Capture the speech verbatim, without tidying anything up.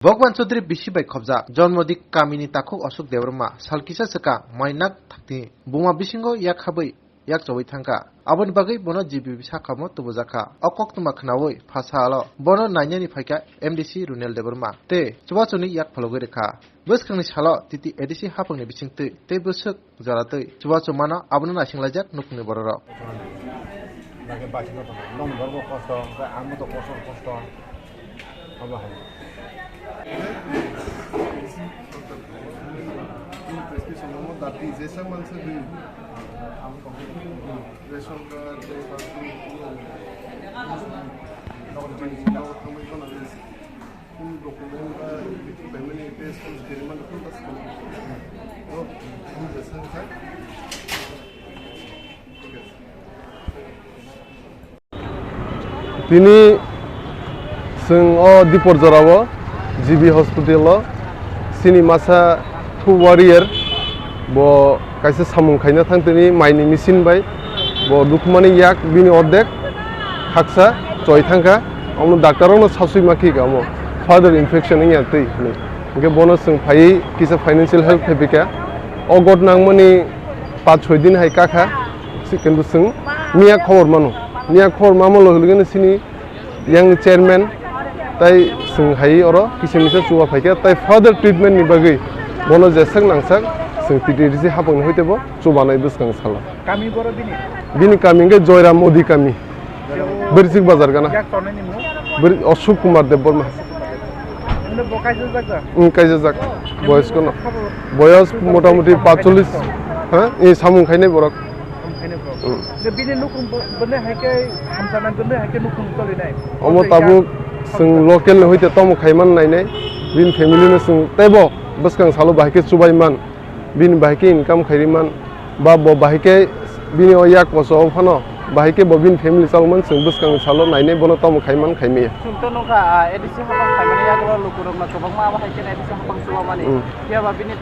Bhagwan Chaudhary bisi bai khobjak Jonmodi kamini takhuk Ashok Debbarma sal kisa swkang mainak thakti buma bisingo yak habwi yak chobwi thangkha. Aboni bagwi bono G B B sakamo tubujakha. O koktwma khnaui pha salo bono nainani phaikha M D C Runel Debbarma tei chubachuni yak phalogwi rwkha. Bwskangni salo titi A D C haphangni bisingtwi tei bwswk joratwi chubachu mano, abono naisinglaijak nukhungni bororok. Lage bachino tongo. Nokni borokbo kosto, hwnkhe ang bo to kosto, kosto. Abo hai. Prescription omo dati jesa mansa di. Ration card, passport, document, document, Kun document ba payment ni test kun kiri man kun das kun. Oh, kun das kun sa. Tini chwng o Dipor jorao G B hospital o chini masa two warrior bo kaisa samung khaina thang tini maini machine bai bo dukhumani yak bini ordek haksa choi thangkha. Omo doctor rokno sasui ma khika omo further infection wngya twi hinwi. Hinkhe bono chwng phaiwi kisa financial help khaipikha. O got nangmani paanch choi din hai kakha, si kintu chwng miya khobor mano. Miya khobor mamo logi logi chini yang chairman tai chwng hai oro kisa misa chuba phaikha, tai further treatment ni bagwi bono jeswk nangsak chwng T T D C haphangni hoite bo chubanai bwskang salo. Kami boro bini? Bini kami hwnkhe Joyram Modi kami. Berjik bazar gana. Yak tongnai ni mung? Beri-, Ashok Kumar Debbarma. Ino bo kaisa jak da? Wng, kaisa jak. Boyos kono. Boyos motamuti paanchchollish. Ha? E samung khainai borok. Samung khainai borok. Wng. Le bini nukhung bo-, bwne hai khe hamsa nang bwne hai khe nukhung choli nai. Omo tabuk chwng local ni hoite tomo khaiman nainai. Bini family no chwng teibo bwskang salo bahai khe chubai man. Bini bahai khe income khairi man. Ba bo bahai khe bini o yak koso o phano bahai khe bo bini family chalokmani chwng bwskangni salo nainai bono tamo khaiman khaimaya. Chwng to nukha, ah, A D C haphang khaimani yagulo lukurokno kwbangma abo hai kheno A D C haphang chubamani. Mm. Phiya ba bini